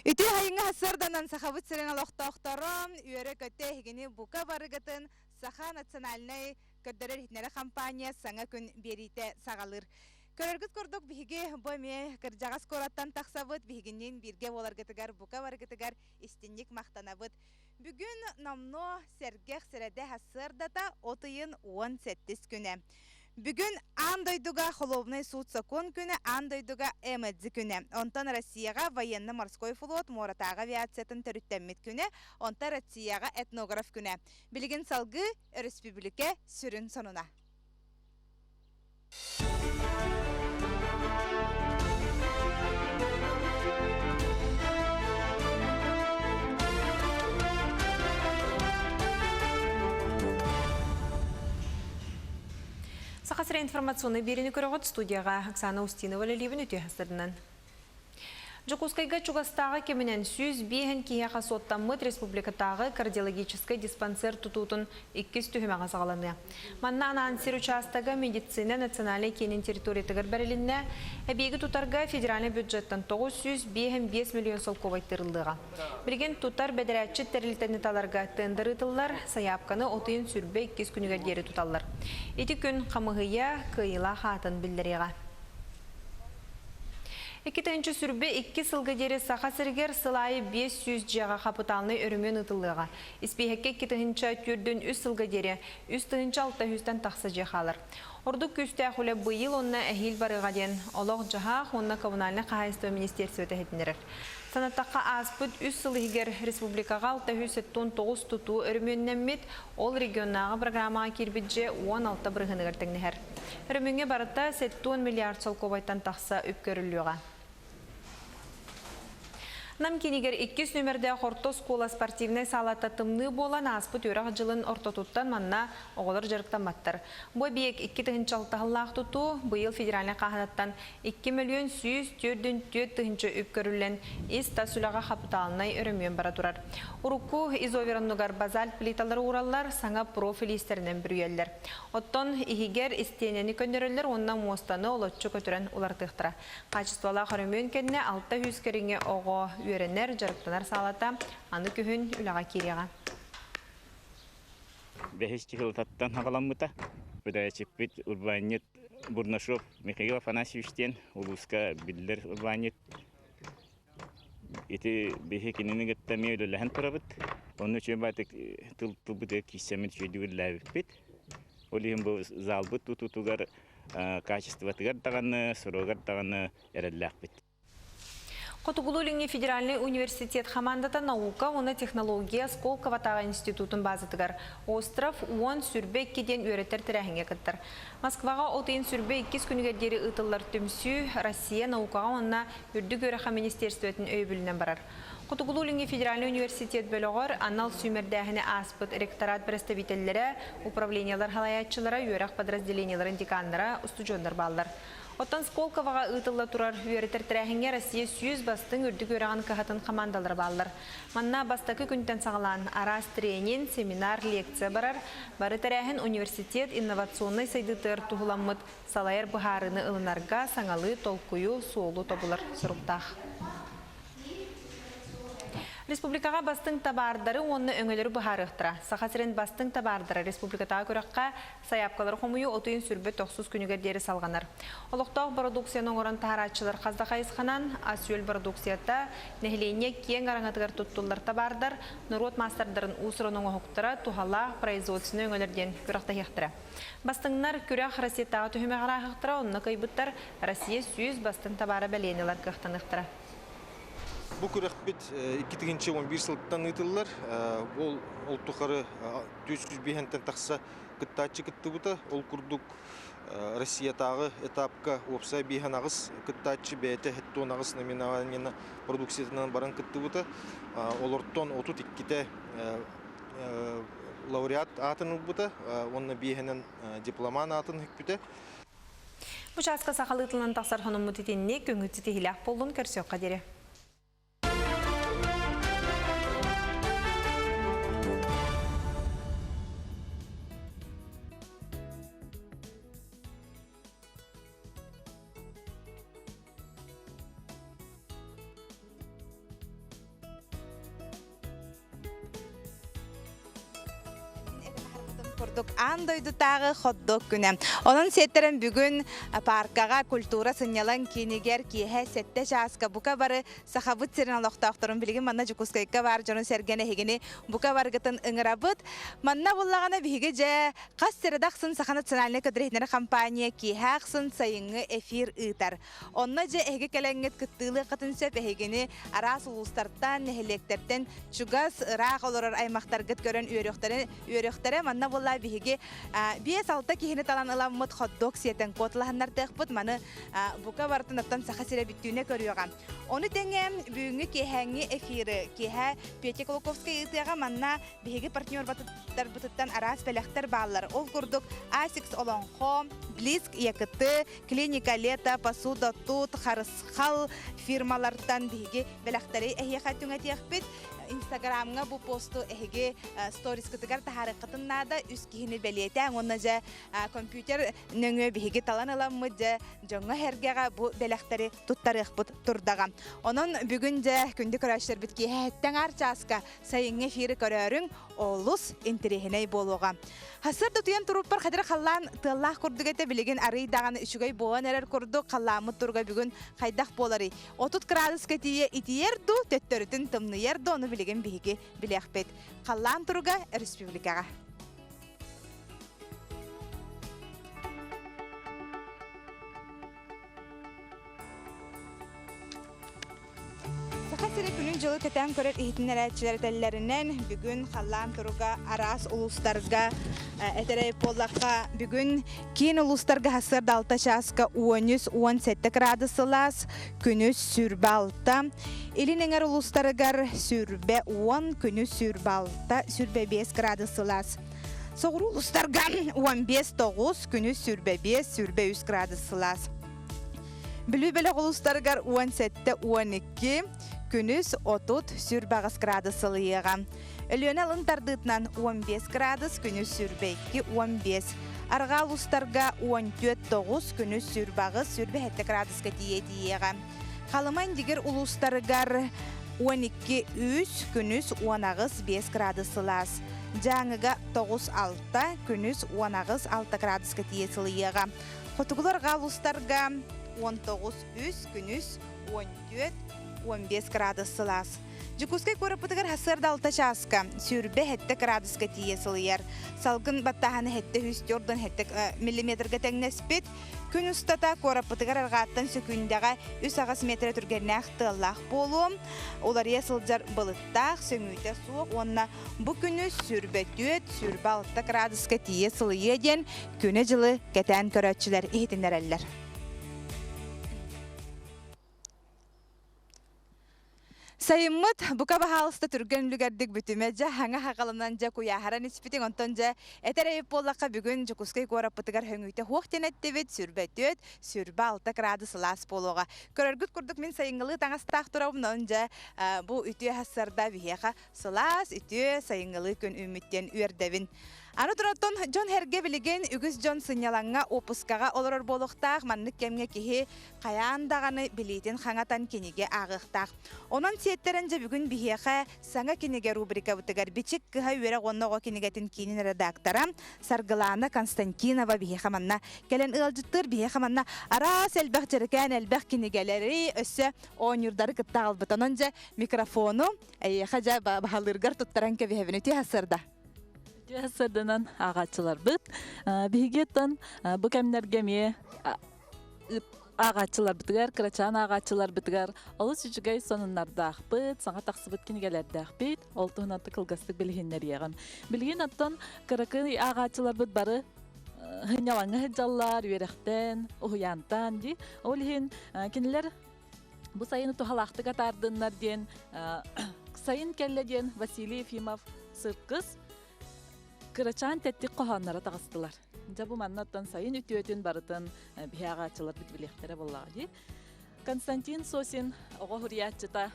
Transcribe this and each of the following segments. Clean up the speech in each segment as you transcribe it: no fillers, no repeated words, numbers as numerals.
Үтүө айыҥҥа сарсыарданан Сахабыт сирин олохтоохторо үөрэ-көтө эһигини бука барыгытын Саха национальнай көрдөрөр-иһитиннэрэр хампаанньа саҥа күн биэриитэ саҕалыыр. Көрөргүт курдук биһиги бу эмиэ кырдьаҕас куораттан тахсабыт, биһигинниин бииргэ буоларгытыгар бука барыгытыгар истинник махтанабыт. Бүгүн номнуо сэргэх сэрэдэ сарсыардата от ыйын 17 күнэ. Бүгүн аан дойдуга холуобунай суут-сокуон күнэ, аан дойдуга МДЗ күнэ. Онтон Россияҕа военно-морской флот муоратааҕы авиациятын төрүттэммит күнэ, онтон Россияҕа этнограф күнэ. Билигин салгыы өрөспүүбүлүкэ сүрүн сонуна. Саха сирэ информационнай биэриини көрөҕүт студияҕа Оксана Устинова үлэлиибин үтүө сырдынан. Дьокуускайга чугастааҕы кэминэн 105 киһиэхэ суоттаммыт республикатааҕы кардиологическай диспансер тутуутун иккис түһүмэҕэ саҕаланыа. Манна анаан сир учаастага медицина национальнай киинин территориятыгар бэрилиннэ. Эбиэги тутарга федеральнай бюджеттан 955 миллион солкуобай тыырыллыаҕа. Билигин тутар бэдэрээтчит тэрилтэни таларга тендер ыытыллар, сайаапканы от ыйын сүрбэ иккис күнүгэр диэри туталлар. Ити күн хамыһыйа кыайыылаах аатын биллэриэҕэ. 2022 сылга диэри Саха сиригэр сыл аайы 500 дьиэҕэ хапытаалынай өрөмүөн ыытыллыаҕа. Испииһэккэ 2043 сылга диэри 3600-тан тахса дьиэ хаалар. Ордук күүстээх үлэ быйыл уонна эһиил барыаҕа диэн Олох-дьаһаах уонна коммунальнай хаһаайыстыба министиэристибэтэ иһитиннэрэр. Санаттахха, ааспыт үс сыл иһигэр республикаҕа 679 тутуу өрөмүөннэммит, ол регионнааҕы программаҕа киирбит дьиэ 16 бырыһыаныгар тэҥнэһэр. Өрөмүөҥҥэ барыта 70 миллиард солкуобайтан тахса үп көрүллүөҕэ. Нам киинигэр иккис нүөмэрдээх орто оскуола спортивнай саалата тымныы буолан ааспыт үөрэх дьылын ортотуттан манна оҕолор дьарыктамматтар. Бу эбийиэк 2006 сыллаах тутуу быйыл федеральнай хааһынаттан 2 мөлүйүөн 144 тыһыынча үп көрүллэн ис-тас үлэҕэ хапытаалынай өрөмүөн бара турар. Урукку изовероннугар базальт плиталары уураллар, саҥа профиль иистэринэн бүрүйэллэр. Оттон иһигэр истиэнэни көннөрөллөр уонна муостаны олоччу көтүрэн уларытыахтара. Хаачыстыбалаах өрөмүөн кэннэ 600 кэриҥэ оҕо үөрэнэр, дьарыктанар саалата аны күһүн үлэҕэ киириэҕэ. Бэһис чыһылытаттан аҕаламмыта. Бэдээчиппит урбаанньыт Бурнашов Михаил Афанасьевич диэн улууска биллэр урбаанньыт. Ити биһи кинини кытта эмиэ үлэлэһэн турабыт. Онно үчүгэй баайтык тыл тылбытыгар киирсэммит үчүгэйдик үлэлээбиппит. Ол иһин бу залбыт тутуутугар качествотыгар даҕаны, срогар даҕаны эрэллээхпит. Хотугулуу-Илиҥҥи федеральнай университет хамаандата наука уонна технология Сколково-Тааҕы институтун баазатыгар Остров уон сүрбэ икки диэн үөрэтэр тэрээһиҥҥэ кыттар. Москваҕа от ыйын сүрбэ иккис күнүгэр диэри ыытыллар түмсүү Россия наукаҕа уонна үрдүк үөрэххэ министиэристибэтин өйөбүлүнэн барар. Хотугулуу-Илиҥҥи федеральнай университет бөлөҕөр анал сүүмэрдээһини ааспыт ректорат бэрэстэбиитэллэрэ, управлениелар салайааччылара, үөрэх подразделениеларын деканнара, устудьуоннар бааллар. Оттон Сколковоҕа ыытылла турар үөрэтэр тэрээһиҥҥэ Россия 100 бастыҥ үрдүк үөрэҕин кыһатын хамаандалара бааллар. Манна бастакы күнтэн саҕалаан араас тренинг, семинар, лекция барар. Бары тэрээһин университет инновационнай сайдыытыгар туһуламмыт салайар быһаарыыны ылынарга саҥалыы толкуйу, суолу тобулар соруктаах. Республикаҕа бастыҥ табаардары уонна өҥөлөрү быһаарыахтара. Саха сирин бастыҥ табаардара республикатааҕы күрэххэ сайаапкалары хомуйуу от ыйын сүрбэ тохсус күнүгэр диэри салҕанар. Олохтоох бородууксуйаны оҥорон таһаарааччылар хас да хайысханан ас-үөл бородууксуйата, нэһилиэнньэ киэҥ араҥатыгар туттуллар табаардар, норуот маастардарын уус-уран оҥоһуктара, туһалаах производственнай өҥөлөр диэн күрэхтэһиэхтэрэ. Бастыҥнар күрэх Россиятааҕы түһүмэҕэр ааһыахтара, онно кыайбыттар Россия 100 бастыҥ табаара бэлиэни ылар кыахтаныахтара. Бу күрэхпит 2011 сылтан ыытыллар. Ол ол тухары 405-тэн тахса кыттааччы кыттыбыта. Ол курдук Россиятааҕы этапка уопсай биэһэн аҕыс кыттааччы бэйэтэ 78 наименованиена продукциятынан баран кыттыбыта. Олортон 32-те лауреат аатын ылбыта уонна биэһинэн дипломан аатын үкпүтэ. Бу чааска сахалыы тылынан тахсар хонуммут итинник көҥүл ситиһиилээх буоллун көрсүөххэ диэри. курдук аан дойдутааҕы хот-дог күнэ. Онон сиэттэрэн бүгүн пааркаҕа культура сынньалаҥ киинигэр киэһэ 7 чааска бука бары Сахабыт сирин олохтоохторун билигин манна Дьокуускайга баар дьону-сэргэни эһигини бука барыгытын ыҥырабыт. Манна буллаҕына биһиги дьэ хас сирэдэ ахсын Саха национальнай көтүрүһүннэрэ компания киэһэ ахсын сайыҥҥы эфир ыытар. Онно дьэ эһиги кэлэҥҥит кыттыылыаххытын сөп эһигини араас улуустартан, нэһилиэктэртэн чугас, ыраах олорор аймахтаргыт көрөн үөрүөхтэрэ, үөрүөхтэрэ. Манна буолла биһиги 5-6 киһини талан ыламмыт хот-дог сиэтэн куоталаһыннардыахпыт. Маны бука барытын оттон Саха сирэ бүттүүнэ көрүөҕэ. Ону тэҥэ бүгүҥҥү киэһээҥҥи эфиры киэһэ Петя Кулаковскай ыытыаҕа манна биһиги партнербытыттан араас бэлэхтэр бааллар. Ол курдук Асикс Олоҥхо, Блиск ЯКТ, Клиника Лето, Посуда Тут, Харысхал фирмалартан биһиги бэлэхтэри эһиэхэ түҥэтиэхпит. Инстаграмҥа бу посту эһиги сторискытыгар таһаарыаххытын наада. Үс киһини бэлиэтээҥ уонна дьэ компьютер нөҥүө биһиги талан ыламмыт дьэ дьоҥҥо-сэргэҕэ бу бэлэхтэри туттарыахпыт турдаҕа. Онон бүгүн дьэ күндү көрөөччүлэрбит киэһэттэн аар чааска сайыҥҥы эфири көрөөрүҥ олус интэриэһинэй буолуоҕа. Сарсыарда утуйан туруппар хадыр халлаан тыаллаах курдук этэ билигин арый даҕаны үчүгэй буолан эрэр курдук халлааммыт туруга бүгүн хайдах буоларый? 30 кыраадыска тиийэ итийэр дуу, төттөрүтүн тымныйар дуу, ону билигин биһиги билиэхпит. Халлаан туруга республикаҕа. Саха сирэ күнүн-дьылы кэтээн көрөр иһитиннэрээччилэр этэллэринэн, бүгүн халлаан туруга араас улуустарга этэрэй буоллахха, бүгүн киин улуустарга сарсыарда 6 чааска 13-17 градус сылаас, күнүс 26, илин эҥэр улуустарыгар 20, күнүс 26, 25 градус сылаас. Соҕуруу улуустарга 15-9, күнүс 25, 23 градус сылаас. Бүлүү бөлөх улуустарыгар 17-12, күнүс 30, 28 градус сылыйыаҕа. Өлүөнэ алын тардыытынан 15 градус, күнүс 22, 15. Арҕаа улуустарга 14-9, күнүс 28, 27 градуска тиийэ тиийиэҕэ. Халыма Индигир улуустарыгар 12-3, күнүс 18-5 градус сылаас. Дьааҥыга 9-6, күнүс 18-6 градуска тиийэ сылыйыаҕа. Хотугулар улуустарга 19-3, күнүс 14-15 градус сылаас. Дьокуускай куораппытыгар сарсыарда 6 чааска 27 градуска тиийэ сылыйар. Салгын баттааһына 747 миллиметрга тэҥнэспит. Күн устата куораппытыгар арҕааттан сөкүүндэҕэ 3-8 метр түргэннээх тыаллаах буолуо. Уларыйа сылдьар былыттаах, сөҥүүтэ суох уонна бу күнү 24-26 градуска тиийэ сылыйыа диэн күнү-дьылы кэтээн көрөөччүлэр иһитиннэрэллэр. Сайыммыт бука баһаалыста түргэн үлүгэрдик бүтүмэ дьэ хаҥа хаҕаланан дьэ куйааһаран испитиҥ онтон дьэ этэр эбит буоллахха бүгүн Дьокуускай куораппытыгар хөҥүүтэ хуох диэн эттибит 24 26 градус сылаас буолуоҕа. Көрөргүт курдук мин сайыҥҥылыы таҥастаах турабын онон дьэ бу үтүө сарсыарда биһиэхэ сылаас үтүө сайыҥҥылыы күн үүммүт диэн үөрдэбин. Аны туран дьон сэргэ билигин үгүс дьон сынньалаҥҥа уоппускаҕа олорор буолуохтаах маннык кэмҥэ киһи хайаан даҕаны билиитин хаҥатан кинигэ ааҕыахтаах. Онон сиэттэрэн дьэ бүгүн биһиэхэ саҥа кинигэ рубрикабытыгар Бичик кыһа үөрэх уонна оҕо кинигэтин киинин редактора Саргылаана Константинова биһиэхэ манна кэлэн ыалдьыттыыр. Биһиэхэ манна араас элбэх дьэрэкээн элбэх кинигэлэри өссө оонньуурдары кытта аҕалбыт. Онон дьэ микрофону эйиэхэ дьэ баһылыыргар туттаран кэбиһэбин. Үтүө сарсыарда. Үтүө сарсыарданан ааҕааччыларбыт. Биһиги оттон бу кэмнэргэ эмиэ ааҕааччыларбытыгар, кырачаан ааҕааччыларбытыгар олус үчүгэй сонуннардаахпыт, саҥа тахсыбыт кинигэлэрдээхпит. Ол туһунан кылгастык билиһиннэриэҕим. Билигин оттон кыракый ааҕааччыларбыт бары сынньалаҥҥа сылдьаллар, үөрэхтэн, уһуйаантан дии. Ол иһин кинилэр бу сайыны туһалаахтык атаардыннар диэн сайын кэллэ диэн Василий Ефимов сыркыс кырачаан тэттик хоһоонноро таҕыстылар. Дьэ бу манна оттон сайын үтүөтүн барытын биһи ааҕааччыларбыт билиэхтэрэ буоллаҕа дии. Константин Сосин оҕо суруйааччыта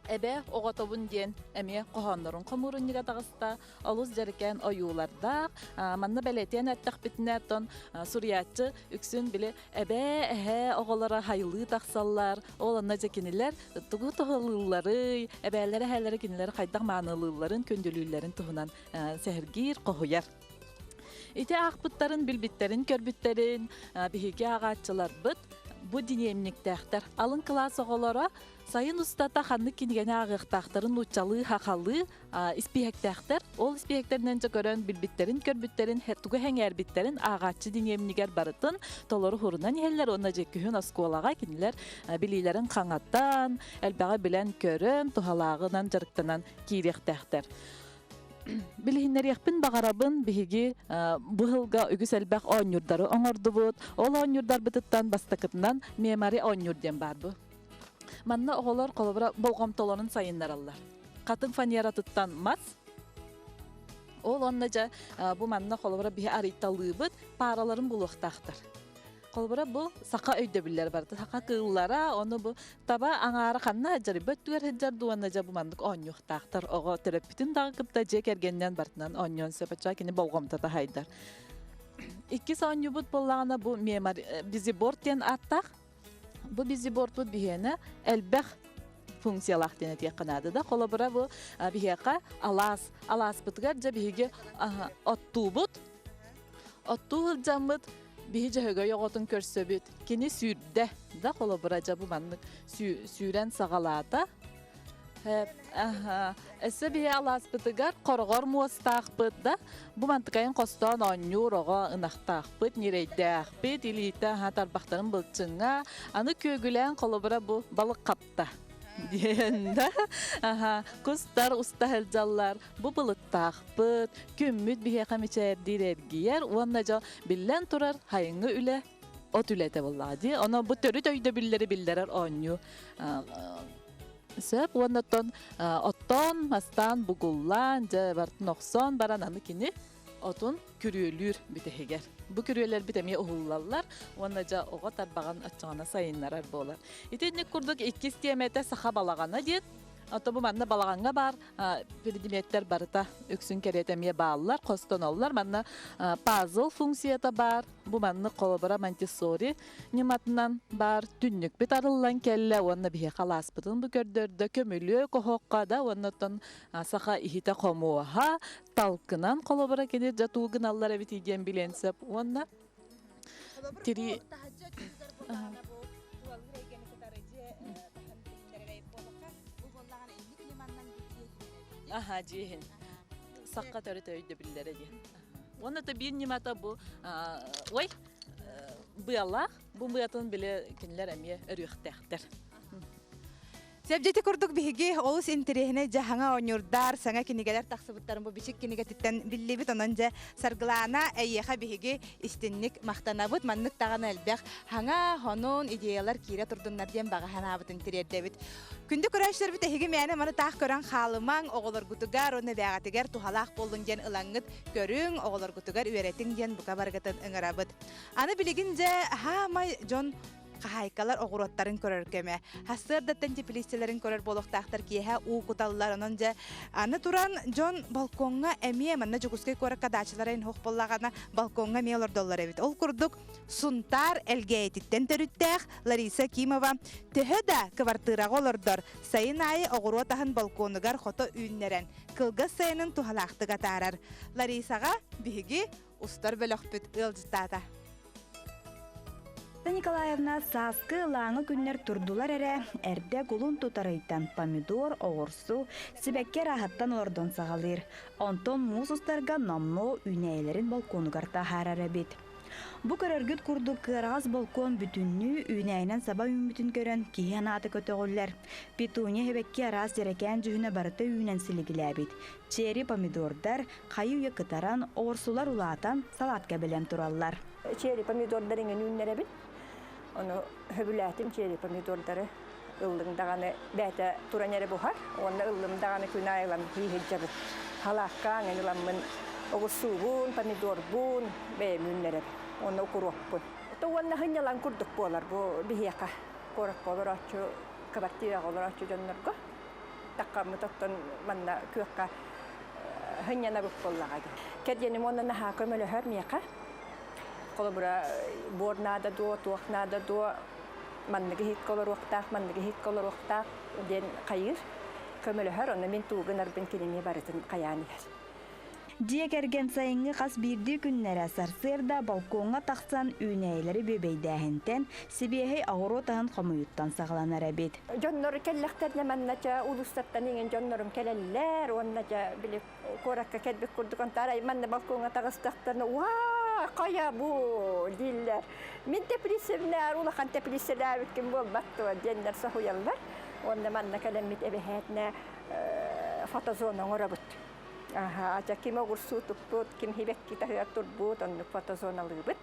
Эбэ оҕотобун диэн эмиэ хоһооннорун хомуурунньуга таҕыста. Олус дьэрэкээн ойуулардаах. Манна бэлиэтээн эттэхпитинэ, оттон суруйааччы үксүн били эбээ, эһээ оҕолоро хайылыы тахсаллар. Ол онно дьэ кинилэр тугу туһалыылларый, эбээлэрэ эһээлэрэ кинилэри хайдах маанылыылларын, күндүлүүллэрин туһунан сэһэргиир, хоһуйар. Ити аахпыттарын, билбиттэрин, көрбүттэрин биһиги ааҕааччыларбыт бу дневниктээхтэр. Алын кылаас оҕолоро сайын устата ханнык кинигэни ааҕыахтаахтарын нууччалыы, хахалыы испииһэктээхтэр. Ол испииһэктэринэн дьэ көрөн билбиттэрин, көрбүттэрин, тугу сэҥээрбиттэрин ааҕааччы дневнигэр барытын толору хурунан иһэллэр уонна дьэ күһүн оскуолаҕа кинилэр билиилэрин хаҥатан, элбэҕи билэн-көрөн, туһалааҕынан дьарыктанан киириэхтээхтэр. Билиһиннэриэхпин баҕарабын, биһиги бу сылга үгүс элбэх оонньуурдары оҥордубут. Ол оонньуурдарбытыттан бастакытынан мемори оонньуур диэн баар бу. Манна оҕолор холобура болҕомтолорун сайыннараллар. Хатыҥ фанератыттан мас, ол онно дьэ бу манна холобура биһи арыйталыыбыт, паараларын булуохтаахтар. Холобура бу саха өйдөбүллэр барыта саха кыыллара, ону бу таба аҥаара ханна сылдьар, бөттүгэр сылдьар дуу уонна дьэ бу маннык оонньуохтаахтар. Оҕо төрөппүтүн даҕы кытта дьиэ кэргэнинэн барытынан оонньуон сөп, оччоҕо кини болҕомтото хайдар. Иккис оонньуубут буоллаҕына бу мемор визиборд диэн ааттаах. Бу визибордпут биһиэнэ элбэх функциялаах диэн этиэххэ наада да. Холобура бу биһиэхэ алаас, алааспытыгар дьэ биһиги оттуубут. Оттуу сылдьаммыт биһи дьөһөгөй оҕотун көрсөбүт. Кини сүүрдэ да холобура дьэ бу маннык сүүрэн саҕалаата. Өссө биһи алааспытыгар хороҕор муостаахпыт да бу мантыкайын хостоон оонньуур оҕо ынахтаахпыт, ньирэйдээхпит, илиитэ тарбахтарын былчыҥҥа, аны күөгүлээн холобура бу балык хапта диэн да кустар уста сылдьаллар бу былыттаахпыт, күммүт биһиэхэ мичээрдиир эргийэр уонна дьо биллэн турар хайыҥҥы үлэ от үлэтэ буоллаҕа дии. Онон бу төрүт өйдөбүллэри биллэрэр оонньуу сөп уонна оттон оттоон, мастаан, бугуллаан, дьэ бартын охсон баран аны кини отун күрүөлүүр бүтэһигэр. Бу күрүөлэрбит эмиэ уһуллаллар уонна дьэ оҕо тарбаҕын оччоҕуна сайыннарар буолар. Итинник курдук иккис тиэмэтэ саха балаҕана диэн. Ото бу манна балаҕаҥҥа баар предметтэр барыта үксүн кэриэтэ эмиэ бааллар, хостоноллор. Манна пазл функцията баар. Бу маннык холобура Монтессори ньыматынан баар түннүкпүт арыллан кэллэ уонна биһиэхэ алааспытын бу көрдөрдө көмүлүөк оһоххо да уонна оттон саха иһитэ хомуоһа талкынан холобура кини дьэ туу гыналлар эбит диэн билиэн сөп уонна тирии Аха дьиэһин. Сахха төрүт өйдөбүллэрэ диэн. Уонна да биир ньымата бу ой быалаах бу быатын били кинилэр эмиэ өрүөхтээхтэр. Сэбдьити курдук биһиги олус интэриэһинэй дьэ хаҥа оонньуурдар, саҥа кинигэлэр тахсыбыттарын бу бичик кинигэтиттэн биллибит. Онон дьэ Саргылаана эйиэхэ биһиги истинник махтанабыт. Маннык даҕаны элбэх хаҥа, хонун, идеялар киирэ турдуннар диэн баҕа санаабытын тириэрдэбит. Күндү көрөөччүлэрбит эһиги мээнэ маны таах көрөн хаалымаҥ, оҕолоргутугар уонна эбээҕитигэр туһалаах буоллун диэн ылаҥҥыт көрүҥ, оҕолоргутугар үөрэтиҥ диэн бука барыгытын ыҥырабыт. Аны билигин дьэ хаамай дьон хаһаайкалар оҕуруоттарын көрөр кэмэ. Сарсыардаттан теплицэлэрин көрөр буолуохтаахтар киэһэ уу куталлар. Онон дьэ аны туран дьон балкоҥҥа эмиэ манна Дьокуускай куоракка даачалара иһин буоллаҕына балкоҥҥа эмиэ олордоллор эбит. Ол курдук Сунтаар Элгээйититтэн төрүттээх Лариса Кимова төһө да кыбартыыраҕа олордор, сайын аайы оҕуруот аһын балконугар хото үүннэрэн, кылгас сайынын туһалаахтык атаарар. Ларисаҕа биһиги устар бөлөхпүт ыалдьыттаата. Николаевна сааскы ылааҥы күннэр турдулар эрэ, эрдэ кулун тутар ыйтан помидор, оҕурсу, сибэкки арааһыттан олордон саҕалыыр. Онтон муус устарга номнуо үүнээйилэрин балконугар таһаарар эбит. Бу көрөргүт курдук кыараҕас болкуон бүтүннүү үүнээйинэн саба үүммүтүн көрөн киһи санаата көтөҕүллэр. Петуния сибэкки араас дьэрэкээн дьүһүнэ барыта үүнэн силигилээбит. Черри помидордар хайы-үйэ кытаран, оҕурсулар улаатан салаатка бэлэм тураллар. Черри помидордар иҥин үүннэрэбин. Ону сөбүлээтим черри помидордары. Ыллыҥ даҕаны бэйэтэ туран эрэ буһар. Уонна ыллым даҕаны күн аайы ылан сылдьабын. Халаакка аҥын ыламмын оҕурсуубун, помидорбун бэйэм үүннэрэбин. Уонна укуруоппун. Уонна сынньалаҥ курдук буолар бу биһиэхэ куоракка олорооччу, квартираҕа олорооччу дьоннорго. Таххаммыт оттон манна күөххэ сынньанабыт буоллаҕа дии. Кэргэним уонна наһаа көмөлөһөр миэхэ. Холобура, буор наада дуо, туох наада дуо, маннык иһиккэ олоруохтаах, маннык иһиккэ олоруохтаах диэн хайыыр, көмөлөһөр. Онно мин тугу гынарбын кинини барытын хайаан иһэр. Дьиэ кэргэн сайыҥҥы хас биирдии күннэрэ сарсыарда балкоҥҥа тахсан үүнээйилэри бүөбэйдээһинтэн, сибиэһэй оҕуруот аһын хомуйууттан саҕаланар эбит. Дьоннор кэллэхтэринэ манна ча улуустартан иҥин дьоннорум кэлэллэр уонна дьэ били куоракка кэлбит курдук онтаарай манна балкоҥҥа таҕыстахтарына уаа хайа бу дииллэр. Мин теплицэбинээр улахан теплицэлээбиккин буолбат дуо диэннэр соһуйаллар. Уонна манна кэлэммит эбэһээтинэ фотозона оҥоробут. Аха, ким оҕурсуу туппут, ким хибэкки таһыгар турбут, оннук фотозоналыыбыт.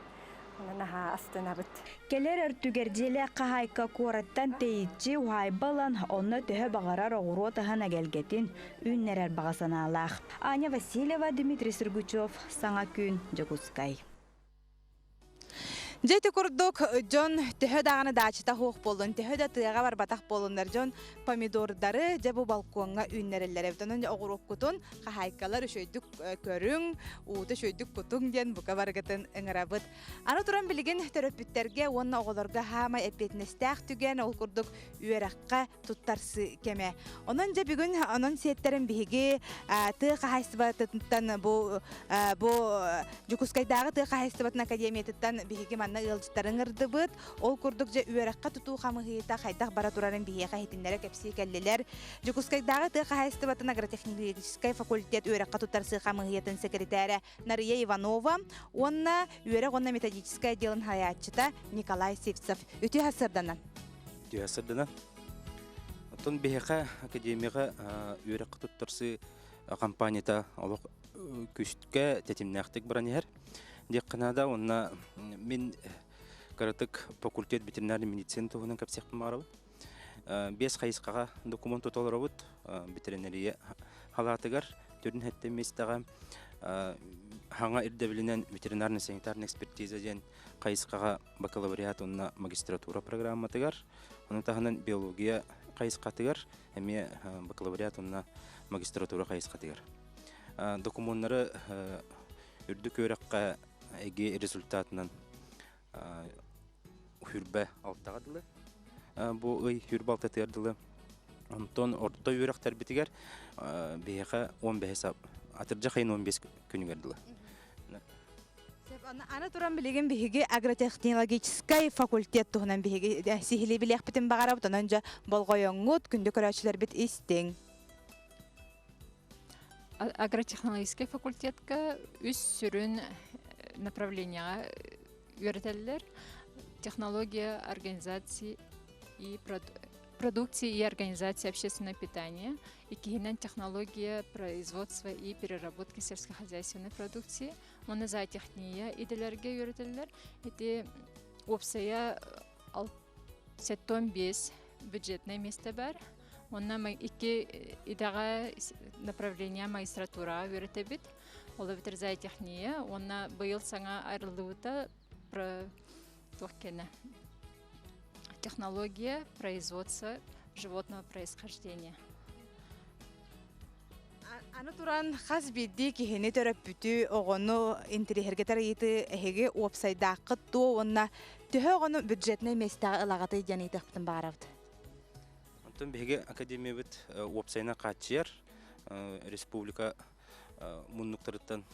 Онон наһаа астынабыт. Кэлэр өртүгэр дьиэлээх хаһаайка куораттан тэйиччи уһаайба ылан, онно төһө баҕарар оҕуруот аһын эгэлгэтин үүннэрэр баҕа санаалаах. Аня Васильева, Дмитрий Сергучев, Саҥа күн, Дьокуускай. Дьэ ити курдук дьон төһө даҕаны даачата суох буоллун, төһө да тыаҕа барбатах буоллуннар дьон помидордары дьэ бу балкоҥҥа үүннэрэллэр эбит. Онон оҕуруоккутун хаһаайкалар үчүгэйдик көрүҥ, уута үчүгэйдик кутуҥ диэн бука барыгытын ыҥырабыт. Аны туран билигин төрөппүттэргэ уонна оҕолорго хаамай эппиэтинэстээх түгэн, ол курдук үөрэххэ туттарсыы кэмэ. Онон дьэ бүгүн онон сиэттэрин биһиги тыа хаһаайыстыбатыттан бу бу Дьокуускайдааҕы тыа хаһаайыстыбатын академиятыттан биһиги манна ыалдьыттары ыҥырдыбыт. Ол курдук дьэ үөрэххэ тутуу хамыһыйыта хайдах бара турарын биһиэхэ иһитиннэрэ кэпсии кэллилэр. Дьокуускайдааҕы тыа хаһаайыстыбатын агротехнологическай факультет үөрэххэ туттарсыы хамыһыйатын секретарэ Нария Иванова уонна үөрэх уонна методическай отделын салайааччыта Николай Сивцев. Үтүө сарсыарданан. Үтүө сарсыарданан. Оттон биһиэхэ академияҕа үөрэххэ туттарсыы компанията олох күүскэ тэтимнээхтик баран иһэр диэххэ наада. Уонна мин кыратык факультет ветеринарной медицины туһунан кэпсиэхпин баҕарабын. Биэс хайысхаҕа докумуон тута олоробут. Ветеринария халаатыгар төрүн хэттэ миэстэҕэ хаҥа ирдэбилинэн ветеринарно-санитарная экспертиза диэн хайысхаҕа бакалавриат уонна магистратура программатыгар, ону таһынан биология хайысхатыгар эмиэ бакалавриат уонна магистратура хайысхатыгар. Докумуоннары үрдүк үөрэххэ ЭГИ результатынан хүрбэ алтаҕа дылы бу ый хүрбэ алтатыгар дылы онтон орто үөрэхтэрбитигэр биһиэхэ 15 атырдьах ыйын 15 күнүгэр дылы. Аны туран билигин биһиги агротехнологическай факультет туһунан биһиги сиһилии билиэхпитин баҕарабыт. Онон дьэ болҕойоҥҥут, күндү көрөөччүлэрбит истиҥ. Агротехнологическай факультетка үс сүрүн направлениеҕа үөрэтэллэр. Технология организации и продукции и организации общественного питания, иккиһинэн технология производства и переработки сельскохозяйственной продукции, уонна зоотехния идэлэргэ үөрэтэллэр. Ити уопсайа 75 бюджетное место бар. Онно икки идэҕэ направление магистратураҕа үөрэтэбит. Ол эбэтэр зоотехния уонна быйыл саҥа арыллыбыта туох кэнэ технология производства животного происхождения. Аны туран хас биирдии киһини төрөппүтү, оҕону интириэһиргэтэр ыйытыы эһиги уопсайдааххыт дуо уонна төһө оҕону бюджетнай миэстэҕэ ылаҕытый диэн ыйытыахпытын баҕарабыт. Онтон биһиги академиябыт уопсайынан хааччыйар республика муннуктарыттан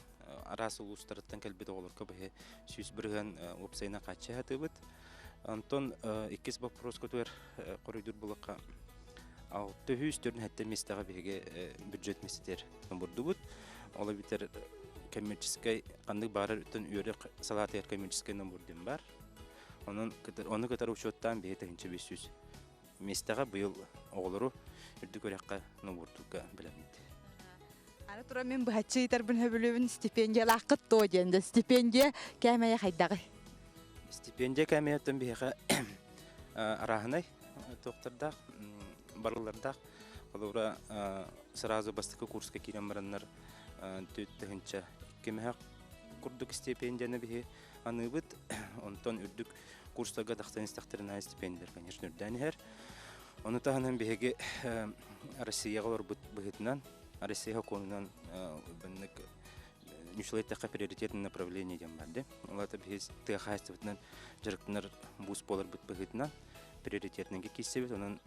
араас улуустарыттан кэлбит оҕолорго биһи 100% уопсайынан хааччыйа сатыыбыт. Онтон иккис боппуруоскутугар хоруйдуур булакка 647 миэстэҕэ биһиги бюджет миэстэтигэр бурдубут. Ол эбэтэр коммерческай ханнык баарар өттүн үөрэх салаатыгар коммерческай номер диэн бар. Онон ону кытары учуоттаан биһи 1500 миэстэҕэ быйыл оҕолору үрдүк үөрэххэ нобуордуурга бэлэммит. Аны туран мин быһаччы ыйытарбын сөбүлүүбүн стипендиялааххыт дуо диэн дьэ стипендия кээмэйэ хайдаҕый? Стипендия кээмэйэттэн биһиэхэ арааһынай туохтардаах, барыллардаах. Холобура, сразу бастакы курска киирэн бараннар 4002 курдук стипендияны биһи аныыбыт. Онтон үрдүк курстарга тахсан истэхтэринэ стипендиялар, конечно, үрдээн иһэр. Ону таһынан биһиги Россияҕа олорбут быһыытынан, Россия сокуонунан маннык ньучулай эттэххэ приоритетное направление диэн баар дии. Ол аата биһи тыа хаһаайыстыбатынан дьарыктанар буус буоларбыт быһыытынан приоритетнайга киирсэбит. Онон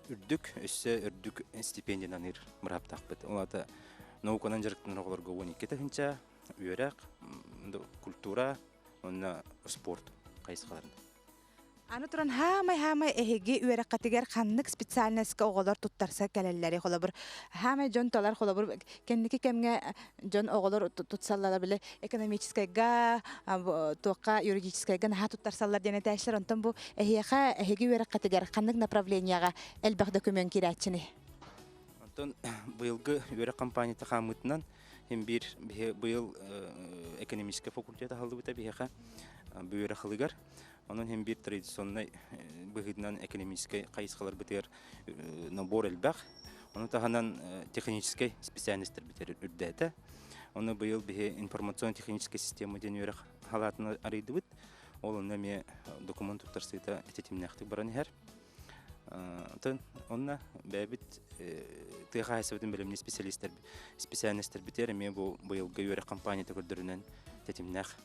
үрдүк, өссө үрдүк стипендияны аныыр бырааптаахпыт. Ол аата Науканан дьарыктанар оҕолорго 12 тыһыынча, үөрэх, культура уонна спорт хайысхаларын. Аны туран хаамай-хаамай эһиги үөрэххитигэр ханнык специальноска оҕолор туттарса кэлэллэрий? Холобур, хаамай дьон талар, холобур, кэнники кэмҥэ дьон оҕолор тутсаллара били экономическайга, туохха юридическайга наһаа туттарсаллар диэн этээччилэр. Онтон бу эһиэхэ эһиги үөрэххитигэр ханнык направлениеҕа элбэх документ киирээччиний? Онтон быйылгы үөрэх компанията хаамыытынан Хим биир быйыл экономическай факультет аһыллыбыта биһиэхэ бу үөрэх ылыгар. Онон хим биир традиционнай быһыытынан экономическай хайысхаларбытыгар набор элбэх. Ону таһынан техническэй специальностарбытыгар үрдээтэ. Ону быйыл биһи информационно-техническэй система диэн үөрэх халаатын арыйдыбыт. Ол онно эмиэ документ туттарсыыта тэтимнээхтик баран иһэр. Оттон онно бэйэбит тыа хаһаайыстыбатын бэлэмниир специалистар специальностарбытыгар эмиэ бу быйылгы үөрэх компанията көрдөрүнэн тэтимнээх.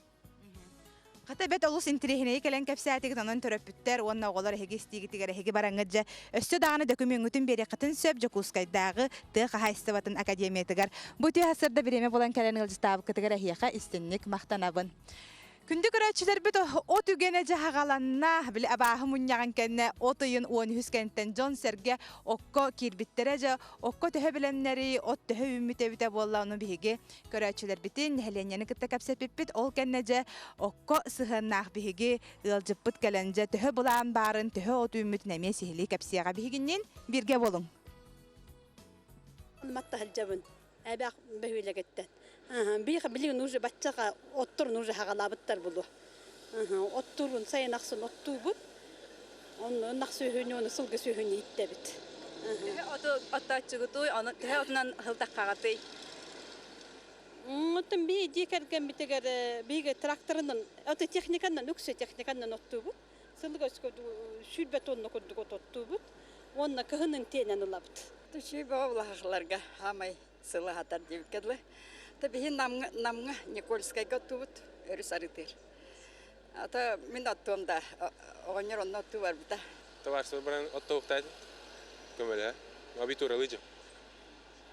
Хата бэт олус интириэһинэйи кэлэн кэпсээтигит, онон төрөппүттэр уонна оҕолор эһиги истиигитигэр эһиги бараҥҥыт дьэ өссө даҕаны дөкүмүөҥҥүтүн биэриэххитин сөп Дьокуускайдааҕы тыа хаһаайыстыбатын академиятыгар. Бу үтүө сарсыарда бириэмэ булан кэлэн ыалдьыттаабыккытыгар эһиэхэ истинник махтанабын. Күндү көрөөччүлэрбит от үгэнэ дьаһаҕаланна, били абааһы мунньаҕын кэннэ от ыйын 13 кэнниттэн дьон-сэргэ окко киирбиттэрэ дьэ окко төһө бэлэмнэрий, от төһө үүммүт эбитэ буолла ону биһиги көрөөччүлэрбитин, нэһилиэнньэни кытта кэпсэппиппит. Ол кэннэ дьэ окко сыһыаннаах биһиги ыалдьыппыт кэлэн дьэ төһө былаан баарын, төһө от үүммүтүн эмиэ сиһилии кэпсиэҕэ биһигинниин бииргэ буолуҥ. Маттаһылдьабын. Эбээх бөһүөлэгиттэн. Биһиэхэ билигин уже баччаҕа отторун уже хаҕалаабыттар булу. Оттуурун сайын ахсын оттуубут. Онно ынах сүөһүнү, уонна сылгы сүөһүнү ииттэбит. Төһө оту оттооччугутуй, ону төһө отунан сылтаххаҕытый? Оттон биһи дьиэ кэргэммитигэр биһиги тракторынан, ото техниканан, үксэ техниканан оттуубут. Сылыга өскө 120 тонна курдук от оттуубут. Уонна кыһынын тиэнэн ылабыт. Үчүгэй бөҕө улахаларга хаамай сылы хатар диэбиккэ дылы. Та биһи Намҥа, Намҥа Никольскайга оттуубут өрүс арытыыр. Ата мин оттуом да оҕонньор онно оттуу барбыта. Товарищество баран оттоуктаат көмөлөһө. Абитуралыжым.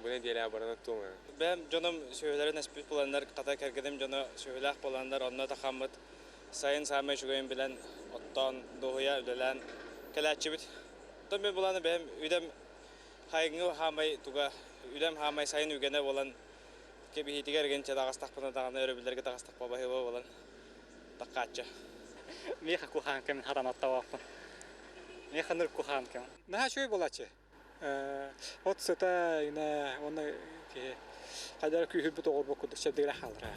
Бу нэдиэлэ баран оттуом. Бэйэм дьонум сүөһүлэрин эспит буоланнар, хата кэргэним дьоно сүөһүлээх буоланнар, онно тахаммыт сайын саамай үчүгэйин билэн, оттоон, дуоһуйа үлэлээн кэлээччибит. Оттон мин буланы бэйэм үдэм хайыҥҥы хаамай туга үлэм хаамай сайын үгэнэ буолан кэбиһиитигэр эргинчэ таҕыстахпына даҕаны өрөбүллэргэ таҕыстахпа баһыыба буолан таккааччы. Миэхэ кухаанка мин хатан оттообоппун. Миэхэ ныр кухаанка. Наһаа үчүгэй буолааччы. От сыта ина уонна киһи хайдара күүһүрбүт оҕорбут курдук чэбдигирэ хаалара.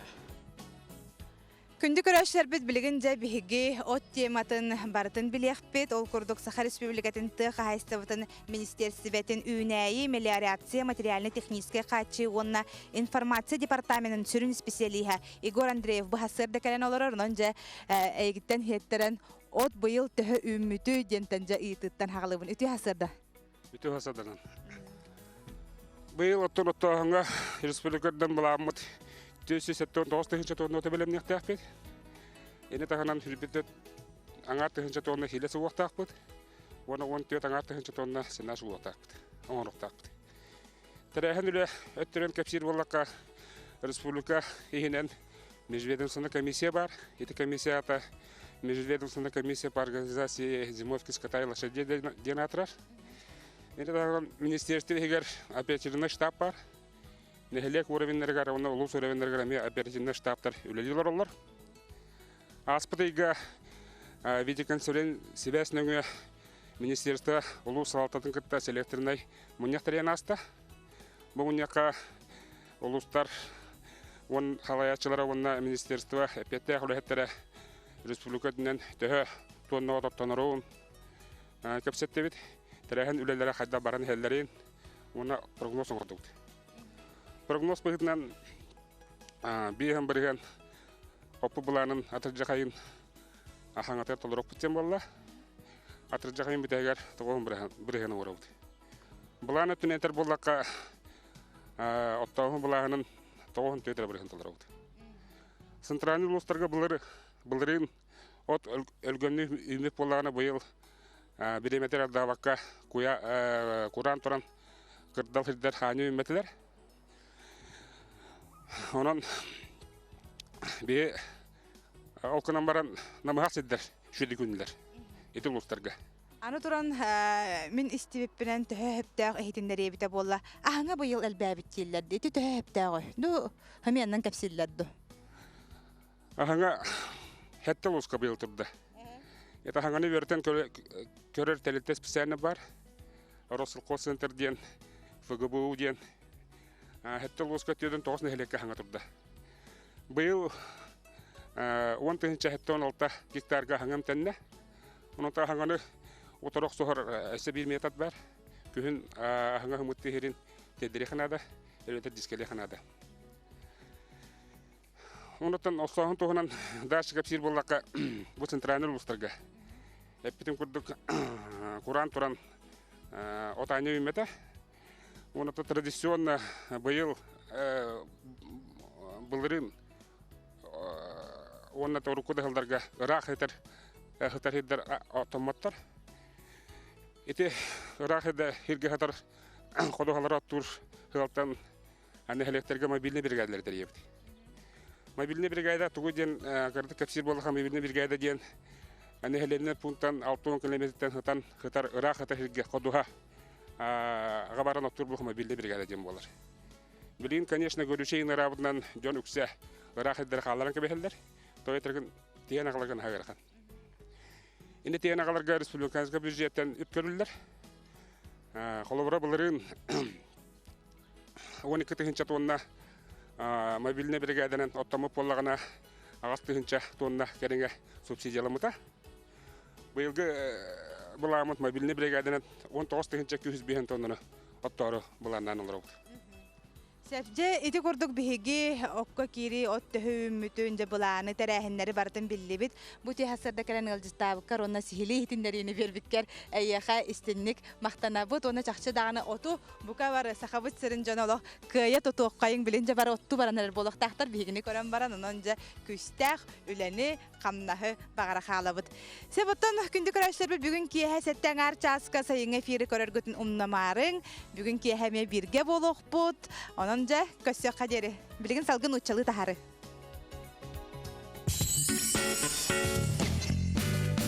Күндү көрөөччүлэрбит билигин дьэ биһиги от тематын барытын билиэхпит. Ол курдук Саха Республикатын тыа хаһаайыстыбатын министиэрстибэтин үүнээйи, мелиорация, материально-техническэй хааччыы уонна информация департаменын сүрүн исписэлииһэ Егор Андреев быһасыарда кэлэн олорор. Онон дьэ эйигиттэн иһиттэрэн от быйыл төһө үүммүтүй диэнтэн дьэ ыйытыыттан хаҕалыыбын. Үтүө сарсыарда. Үтүө сарсыарданан. Быйыл оттон оттооһуҥҥа республикадан былааммыт 479 тыһыынча тонна бэлэмниэхтээхпит. Ини таһынан хүрбүт аҥаар тыһыынча тонна хилэ суохтаахпыт. Уонна 14 аҥаар тыһыынча тонна сенаж уохтаахпыт, оҥоруохтаахпыт. Тэрээһин үлэ өттүнэн кэпсиир буоллахха, республика иһинэн межведомственная комиссия бар. Ити комиссия ата межведомственная комиссия по организации зимовки скота и лошадей диэн аатырар. Ити таһынан министерство иһигэр оперативный штаб бар. Нэһилиэк уровеннарыгар уонна улуус уровеннарыгар эмиэ оперативный штабтар үлэлии олороллор. Ааспыт ыйга видеоконференц сибээс нөҥүө министерство улуус салалтатын кытта селекторнай мунньах тэрийэн ааста. Бу мунньахха улуустар уон халайааччылара уонна министерство эппиэттээх үлэһиттэрэ республика үрдүнэн төһө туоннаҕа тоттонорун кэпсэттибит. Тэрээһин үлэлэрэ хайдах баран иһэллэрин уонна прогноз оҥордубут. Прогноз быһыытынан биэһэн бырыһыан Оппу былаанын атырдьах айын хаҥатыгар толоруохпут диэн буолла. Атырдьах айын бүтэһигэр тоҕуһун бырыһыан оҥоробут. Былаан өттүнэн этэр буоллахха, оттооһун былааһынын тоҕуһун түөтэрэ бырыһын толоробут. Центральный улуустарга былыр былырыын от өлгөмнүү үүммүт буоллаҕына быйыл бириэмэтигэр ардаабакка куйа кураан туран кырдал сирдэр хаанньа үүммэтилэр. Онон би ол кынан баран намыһах сирдэр шүдү күннүлэр ити улуустарга. Аны туран мин истибиппинэн төһө сөптөөх иһитиннэриэбитэ буолла. Аһаҥа быйыл элбээбит дииллэр Ити төһө сөптөөҕүй? Ду хамианнан кэпсииллэр ду? Аһаҥа хэтте улууска быйыл турда. Это аһаҥаны үөрэтэн көрөр тэрилтэ специально бар. Россельхозцентр диэн, ФГБУ диэн Хэтте улууска түөдөн тоҕус нэһилиэккэ аһаҥа турда. Быйыл 10 076 гектарга аһаҥа эмтэннэ. Онон аһаҥаны утары охсуһар өссө биир метод бар. Күһүн аһаҥа хымытты иһирин теддириэх наада, эбэтэр дискэлиэх наада. Онуттан оссооһун туһунан дальше кэпсиир буоллахха, бу центральный улуустарга эппитим курдук кураан туран от аанньа үүммэтэ. Онуттан традиционно быйыл былырыын уонна урукку да сылларга ыраах сытар сытар сирдэр оттоммоттор. Ити ыраах сирдэ сиргэ сытар ходуһалары оттуур сыалтан нэһилиэктэргэ мобильный бригадалары тэрийэбит. Мобильный бригада тугу диэн кырдык кэпсиир буоллаха мобильный бригада диэн нэһилиэнньэ пунктан 60 километртэн сытан сытар ыраах сытар сиргэ ходуһа аҕа баран оттуур буолла мобильный бригада диэн буолар. Билигин, конечно, горючей ыраабытынан дьон үксэ ыраах сирдэр хаалларан кэбиһэллэр. Тоҕо тиэн аҕаларгын аһыгырхан. Ини тиэн аҕаларга республиканскай бюджеттен үп көрүллэр. Холобура былырыын 12 тыһыынча тонна мобильный бригаданан оттоммут буоллаҕына аҕыс тыһыынча тонна кэриҥэ субсидияламмыта. Быйылгы былааммыт мобильный бригаданан 19 тыһыынча 205 тоннаны оттору былааннаан олоробут. Сәпже ити курдук биһиги окко киири от төһө үүммүтүн дьэ былааны тэрээһиннэри барытын биллибит. Бу тиһасырда кэлэн ыалдьыттаабыккар уонна сиһилии иһитиннэриини биэрбиккэр эйиэхэ истинник махтанабыт уонна чахчы даҕаны оту бука бары сахабыт сирин дьоно олох кыайа тутуоххайыҥ билин дьэ бары отту баран эрэр буолуохтаахтар биһигини көрөн баран онон дьэ күүстээх үлэни хамнаһы баҕара хаалабыт. Себоттон күндү көрөөччүлэрбит бүгүн киэһэ сэттэ аҥаар чааска сайыҥҥы эфири көрөргүтүн умнамаарыҥ. Бүгүн киэһэ эмиэ бииргэ буолуохпут. Онон дьэ, көрсүөххэ диэри. Билигин салгын нууччалыы таһары.